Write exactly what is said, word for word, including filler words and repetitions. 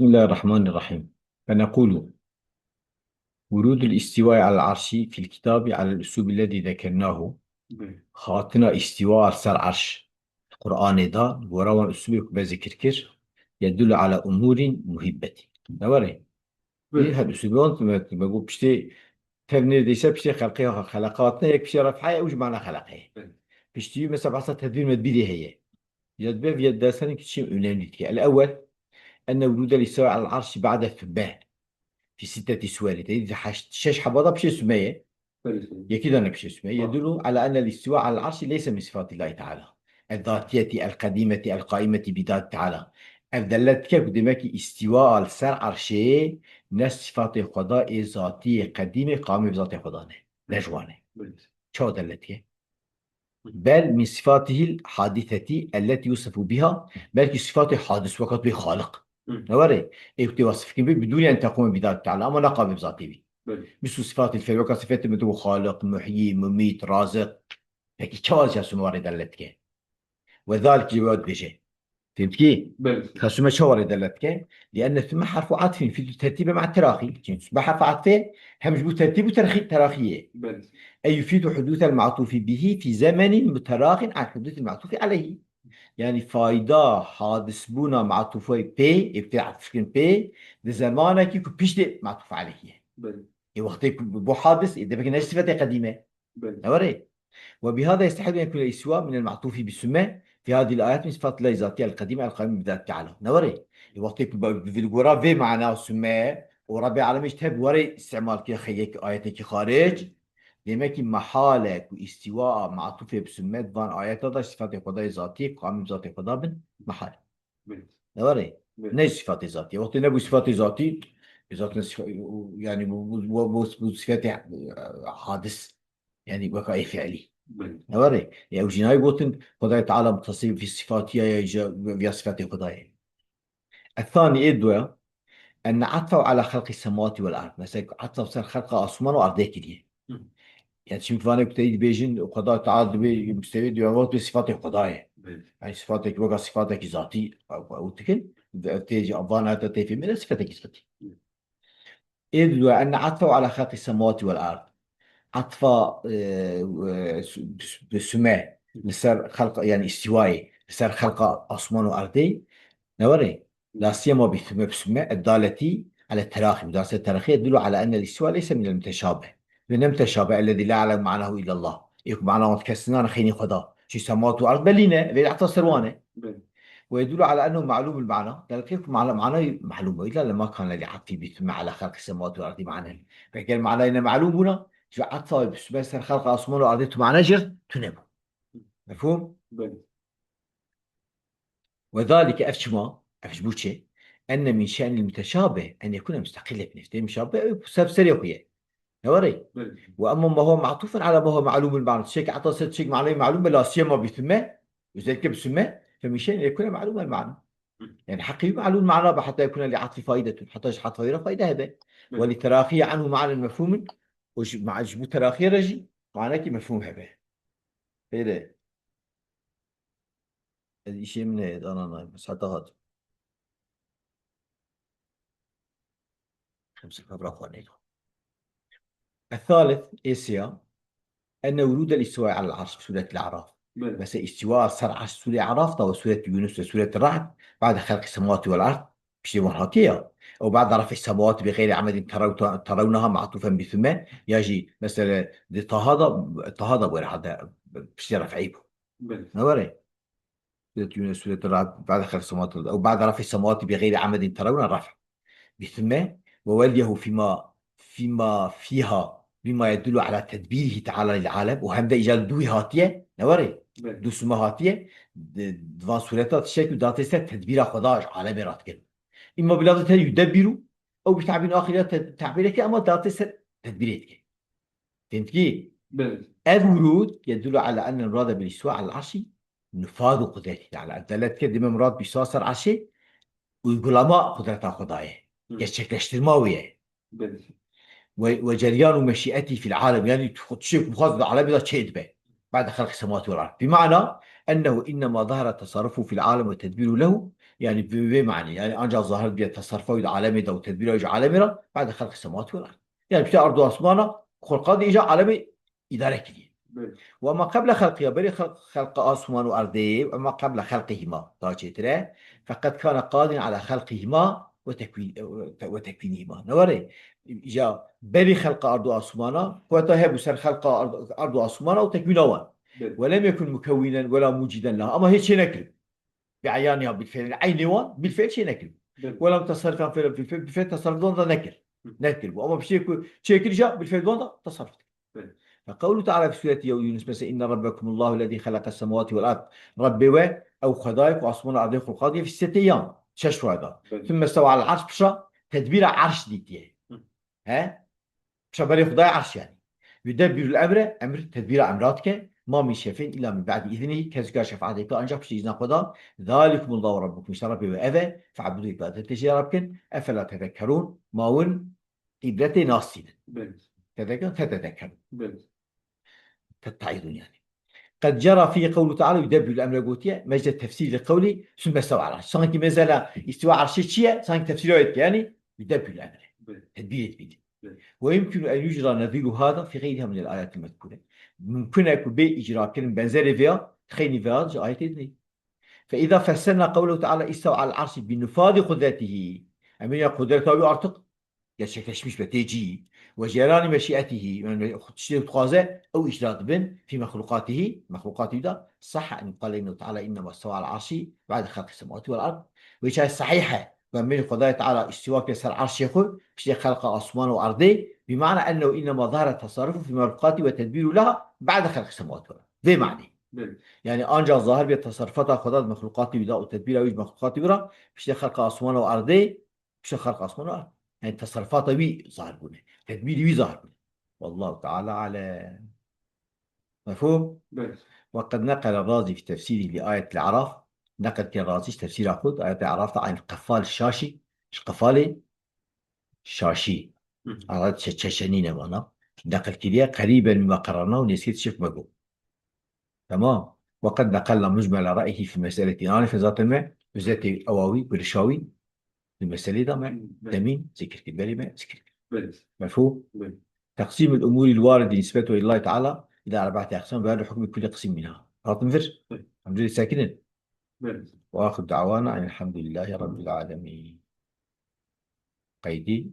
بسم الله الرحمن الرحيم. فنقول: ورود الاستواء على العرش في الكتاب على الأسلوب الذي ذكرناه. Belê. Hatina îstîwa li ser erş Qur'anê de, li gora wan uslûbê ku me zikir kir, yedullu ala umûrin muhîbbetin. Ne were? Belê. Her uslûbê wan, me, me got piştê tev nêrdeyse piştê xelqê, xeleqe hatine, yek piştê ref'e ye, ew jî mana xeleqe ye. Belê. Piştî wî mesela behsa tedbîr medbîrê heye. Ya dibe viya derslerên ki çim önemli dike. El ewwel, enne vurudel istiwa al arşi ba'de sümme. Fi sitteti suweri. Te dî heşt, şeş heba da pişê sümme ye. Belê. Yekî dane pişê sümme. Tamam. Yedullu ala ennel istiwa al arşi leyse min sifatillahi teala. El zatiyeti, el qedimeti, el qaimeti bi zati teala. Ev delalet dike ku demek ki îstîwa li ser erşê ne sifatê Xweda ê zatî, qedîmê, qamê bi zatê Xweda ne. Ne ji wan e. Belê. Çawa delalet dike? Bel min sifatihil hadiseti elleti yusifu biha, belkî sifatê hadis, weka tu yê Xaliq. Hı. Ne were? Ê ku tê wasif kirin bê, bidûnî en teqûme bi zati teala, ama ne qamê bi zatê wî. Belê. Mislu sifatil fel, weka sifetê min tu Xaliq, Muhyi, Mumît, Raziq. Pekî çawa ji sümme warê delalet dike? Ve zalik jî wê dibêje. Fehmtî? Belê. Ka sümme çawa rê delalet dike? Lienne sümme harfu atfin, yufîdu tertîbe ma'a teraxî. Çünkü sümme harfu atfê hem ji bo tertîb û terxî-, teraxî ye. Belê. Ey yufîdu hudûsel ma'tûfî bihî fî zemenin muteraxin an hudûsil ma'tûfî aleyhî. Yani fayda hadisbûna ma'tûfê pê, ê ku tê atf kirin pê, di zemanekî ku piştê ma'tûf aleyhî ye. Belê. Ê wextê ku bo hadis, ê demek ne sifetê qedîme. Belê. Ne were? Ve bihada yestehillu en yekûne istiwa minel ma'tûfî bi sümme fi hadihil ayet min sifatillahi zatiyye el qedîme el qaîme bi zati teala. Ne were? E, wextê ku bi, bi, bi gora vê mana sümme û Rabbê alemî ji tev were îstîmal kir xeyek ayetekî xaric, demek ki mehal e ku îstîwa ma'tûfê bi sümme di van ayeta da sifatê Xwedayê zatî, qaîme bi zatê Xweda bin, mehal. Belê. Ne were? Belê. Ne sifatê zatî. Wextê nebû sifatê zatî, e, zaten sifa-, yani bu, bu, bu, bu, bu sifatê, e, hadis. Yani weka ê fiilî. Belê. Ne were? E, ew jî nayê gotin, Xwedayê Teala mutasîf vî sifatiya ye, ji viya sifatê Xwedayê. Ethanî ê duya, enne atfa ala xelqî semawati vel ard. Mesela atfa ser xelqa asman û ardê kiriye. Hı. Yani şimdi vanê ku teyî dibêjin, Xweda Teala dibê, mistewî dibe, wextê sifatê Xwedayê. Belê. Yani sifatekî, weka sifatekî zatî, ew, ew dikin, ev tê jî, van ayeta tê fêmî ne sifatekî zatî. Hı. Ê diduya, enne atfa ala xelqî semawati vel ard. Atfa, e, e, su-, bi, bi süme, li ser xelq, yani îstîwayê, li ser xelqa asman û ardê, ne were? La siyema bi sümme, bi sümme, eddaletî ala teraxî, bi dase teraxî, yedullu ala ennel îstîwa leyse minel muteşabih. Ve ne muteşabih, ellezî la ya'lemu ma'nahu illallah. Ê ku mana wan kes nizane xeynî Xweda. Çi semawat û erd belî ne, vê heta ser wan e. Belê. Ve yedullu ala ennehu ma'lumul ma'na. Delalet ku mana, mana ma'lum e. Îlla lema kane li atfî bi sümme ala xelqî semawat û erdî ma'nen. Eger manayê ne ma'lum bûna, ji atfa bi sümme ser xelqa asman û erdê tu mana jir, tu nebû. Mefhûm? Belê. Ve zalike, ev çima, ev ji bo çi? Enne min şe'nil muteşabih en yekune musteqille bi nefsî. Muşabih ew ser serê xwe ye. Ne were? Belê. Ve emma ma huve ma'tûfun ala ma huve ma'lûmul ma'na. Tiştekî ata ser tiştekî manayê ma'lûm be, la siyema bi sümme, özellikle bi sümme, fe min şe'nil yekune ma'lûmel ma'na. Hı. Yani heqî ma'lûmul ma'na be heta yekune li atfî faîdetun. Heta ji atfa wî re faîde hebe. Belê. Ve li teraxiye anhu ma'nen mefhûmun. Û ji, ma-, ji bo teraxiye re jî manekî mefhûm hebe. Peyde. Ez îşê min heye, dana nayê, ez heta hatim. Xemsê fevra xwe neylo. Ethalith, ê sêya, enne wurûdel îstîwayê alel arş, sûretil Araf. Belê. Mesela îstîwa ser arş, sûrê Araf da ve sûret Yunus ve sûret Ra'd, ba'de xelqî semawati vel ard, piştê wan hatiye ya. Ew ba'de ref'î semawati bi xeyrî amedin terew-, terewnha ma'tûfen bi sümme, ya jî mesela di Taha da, Taha da were hade piştê ref'î bû. Belê. Ne were? Sûret Yunus, sûret Ra'd, ba'de xelqî semawati vel ard. Ew ba'de ref'î semawati bi xeyrî amedin terewnha ref'. Bi sümme, ve welyehu fîma, fîma fîha, bîma yedullu ala tedbîrihî teala lil alem. Û hem de îcar dû wî hatiye, ne were? Belê. Dû sümme hatiye, di, di van sûreta tiştekî datê ser tedbîra Xweda ji alemê re dikin. Îma bila te yudebbiru, ew bi tabîn axir ya te-, tabîreke, ama datê ser tedbîrê dike. Fehmtî? Belê. Ev wurûd yedullu ala enne murade bil îstîwa alel arşî nufadu qudretî teala. Ev delalet dike dime murad bi îstîwa ser arşê uygulama qudreta Xwedayê. Hı. Gerçekleştirma wê ye. Belê. Ve, ve ceryanu meşîetî fil alem. Yani tu xwe tiştê ku bixwaz di alemê de çê dibe. Ba'de xelqî semawati vel ard. Bi mana ennehu innema zahara tasarrufu fil alem ve tedbîru lehu Yani bi vê manî, yani ancak zahir diye tasarrufa wî di alemê de û tedbîra wî ji alemê re, ba'de xelqî semawatî wal ard. Yani piştî ard û asmana, xulqa de îca alemê îdare kiriye. Belê. Ve ma qebla xelqiha, berê xelq-, xelqa asman û erdê, ve ma qebla xelqihima, daha çêtir e. Feqet kana qadiran ala xelqihima ve tekwîn-, ve tekwînihima. Ne were, îca berî xelqa ard û asmana, quweta hebû ser xelqa ard, ard û asmana û tekwîna wan. Belê. Ve lem yekun mukewwinen ve la muciden laha. Ama hiç şey nekir. Bi eyaniha bilfe'l, eynê wan bilfe'l çê nekir. Belê. Wela mutasarrifan fêl bilfe'l, bilfe'l tasarruf wan da nekir. Hı. Nekir. Ama bir şey ku çêkir ja bilfe'l wan da tasarruf dikir. Belê. Ve qewlu Teala fi sureti Yunus mesela inne rabbekumullahu lezî halaqes semawati vel ard. Rabbê we ew Xwedayê ku asmana erdê xulqa diye fi sitteti eyyam. Şeş roja da. Belê. Thumme stewa alel arş pişa tedbîra arş dîtiye. Hı. He? Pişa berê Xwedayê erş yani. Yudebbirul emre, emir tedbîra emra dike. Ma min şefi'in illa min ba'di iznihî. Kes ka şefaetê ke ancak piştî izna Xweda. Zalikumullahu rabbukum. Îşte Rabbê we ev e. Fe'budû, îbadetê jê re bikin. Efela tezekkerûn. Ma hûn îbretê nastînin. Belê. Tezekkerûn, tetezekkerûn. Belê. Tettaîzûn yani. Qed cera fî qewlu Teala yudebbirul emre gotiye, mecde tefsîrî qewlî, sümme stewa alel arş. Sanki mesela îstiwa erşê çi ye? Sanki tefsîra wê dike, yani yudebbirul emre. Belê. Tedbîrê dibîne. Belê. Ve yumkinu en yucra nezîru hada fî geyriha minel ayatil mezkûre. Mumkun e ku bê îcrakirin benzerê vêya, xeynî vêya ji ayetê dinê. Fe îza fesselna qewlehu Teala istewa alel arşi bi nufadi kudretihî. Em ya kudreta wî artık gerçekleşmiş be tê cî. Ve cereyanî meşîetihî, yani tiştê dixwaze, ew îcra dibin, fî mexlûqatihî, mexlûqatî da, sahha en yuqale innehu teala innema stewa alel arşi ba'de xelqi semawati vel ard. Wê çay sahîh e, ku em bêjin Xwedayê Teala îstiwa kir ser arşê xwe, piştê xelqa asman û erdê, bi mana ennehu innema zahara tasarrufu fî mexlûqatî ve tedbîru leha ba'de xelqi semawati vel ard. Vê manî. Belê. Yani ancak zahir bir tasarrufata Xweda di mexlûqatî wî da û tedbîra wî ji mexlûqatî wî re, piştê xelqa asman û erdê, Pişta xelq asmana, yani tasarrufata wî zahir bûne. Tedbîrî wî zahir bûne. Wallahu teala alem. Mefhûm? Belê. Ve qed neqele Razî fi tefsîrî li ayet li Araf. Neqel kir Razî ji tefsîra xwe, ayet Araf da eyn qefal şaşî, ji qefalê şaşî. Hı. Araf çe-, çeşenî ne vana. Neqel kiriye qerîben mimma qararna û nêzkê tişt me got. Tamam. Ve qed neqelna mucmele ra'yihî fi meseletî. Anî zaten me özetê ewa wî, girişa wî di meselê de me Belê. demîn zikir kir. Berî me zikir kir. Belê. Mefhûm? Belê. Teqsîmul umûrî l-wâridi nisbetu ilallahi teala ila erba'ati aqsam ve hukmî kulli qisîm minha. Hatin vir. Belê. Em dê sekinin. Belê. Ve axiru da'wana enilhamdulillahî rabbil alemîn. Qeydî.